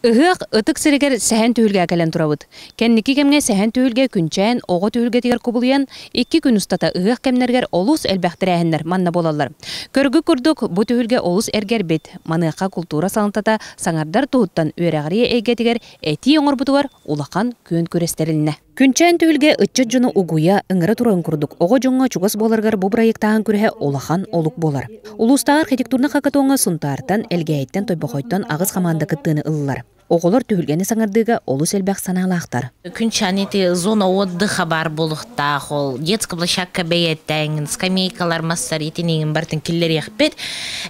Ыһыах ытык сиригэр Сэһэн түһүлгэ кэлэн турабыт. Кэнники кэмҥэ Сэһэн түһүлгэ Күнчээн оҕо түһүлгэтигэр кубулуйан, икки күн устата ыһыах кэмнэригэр олус элбэх тэрээһиннэр манна буолаллар. Көргү курдук, бу түһүлгэ олус эргэрбит. Маныаха култуура салалтата саҥардар туһуттан үөрэҕирии эйгэтигэр этии оҥорбутугар улахан күөн күрэс тэрилиннэ. Күнчээн түһүлгэ ыччат дьону угуйа, ыҥыра турарын курдук, оҕо дьоҥҥо чугас буоларыгар бу бырайыактааһын күрэһэ улахан олук буолар. Улуустааҕы архитектурнай хакатоҥҥа Сунтаартан, Элгээйиттэн, Тойбохойтон аҕыс хамаанда кыттыыны ыллылар. Оҕолор түһүлгэни саҥардыыга олус элбэх санаалаахтар. Күнчээн ити зона отдыха баар буолуохтаах, ол детская площадка бэйэтэҥин, скамейкалар, мастар итиниҥин барытын киллэриэхпит.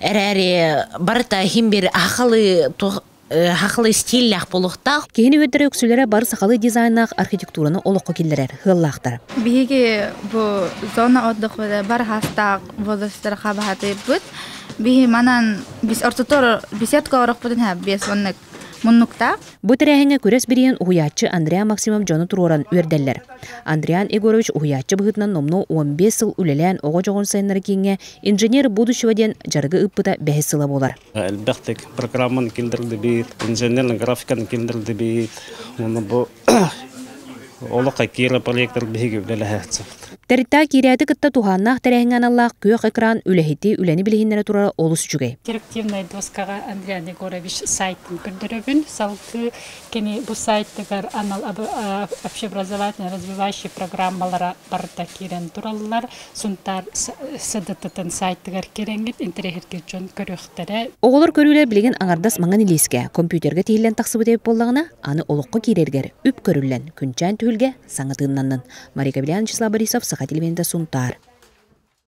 Эрээри барыта иһин бир ахалы хахылы стиллээх буолуохтаах. Киһини үөрдэрэ үксүлэрэ бары сахалыы дизайнаах архитектураны олоххо киллэрэр ыаллаахтар. Биһиги бу зона отдыха бар хастаах возрастар хабаһатыйбыт. Биһи манан бис ортотор беседка орохпутун ха бес оннук муннуктаах. Бу тэрээһиҥҥэ күрэс бирииһин уһуйааччы Андриан Максимов дьону туруоран үөрдэллэр. Андриан Егорович уһуйааччы быһыытынан номнуо 15 сыл үлэлээн оҕо дьоҕун сайыннары кииҥҥэ «Инженер будущего» диэн дьарыгы ыыппыта бэһис сыла буолар. Элбэхтик программаны киллэрдибит, инженерный графиканы киллэрдибит. Уонна бу олоххо киирэ проектор биһиги үлэлэһээччибит. Тэрилтэҕэ киирээти кытта туһааннаах тэрээһиҥҥэ аналлаах күөх экран үлэһити үлэни билиһиннэрэ турара олус үчүгэй. Интерактивнай доскаҕа Андриан Егорович сайтын көрдөрөбүн. Салгыы кини бу сайтыгар анал общеобразовательно развивающий программалара барыта киирэн тураллар. Сунтаар СДТ-тын сайтыгар киирэҥҥит интэриэһиргиир дьон көрүөхтэрэ. Оҕолор көрүүлэр билигин аҥардас маҥан илиискэ, компьютерга тиһиллэн тахсыбыт эбит буоллаҕына, аны олоххо киирэригэр үп көрүллэн, Күнчээн түһүлгэ саҥа тыыннаннын. Мария Кабелян, Вячеслав Борисов, Саха телевидениетэ Сунтаар.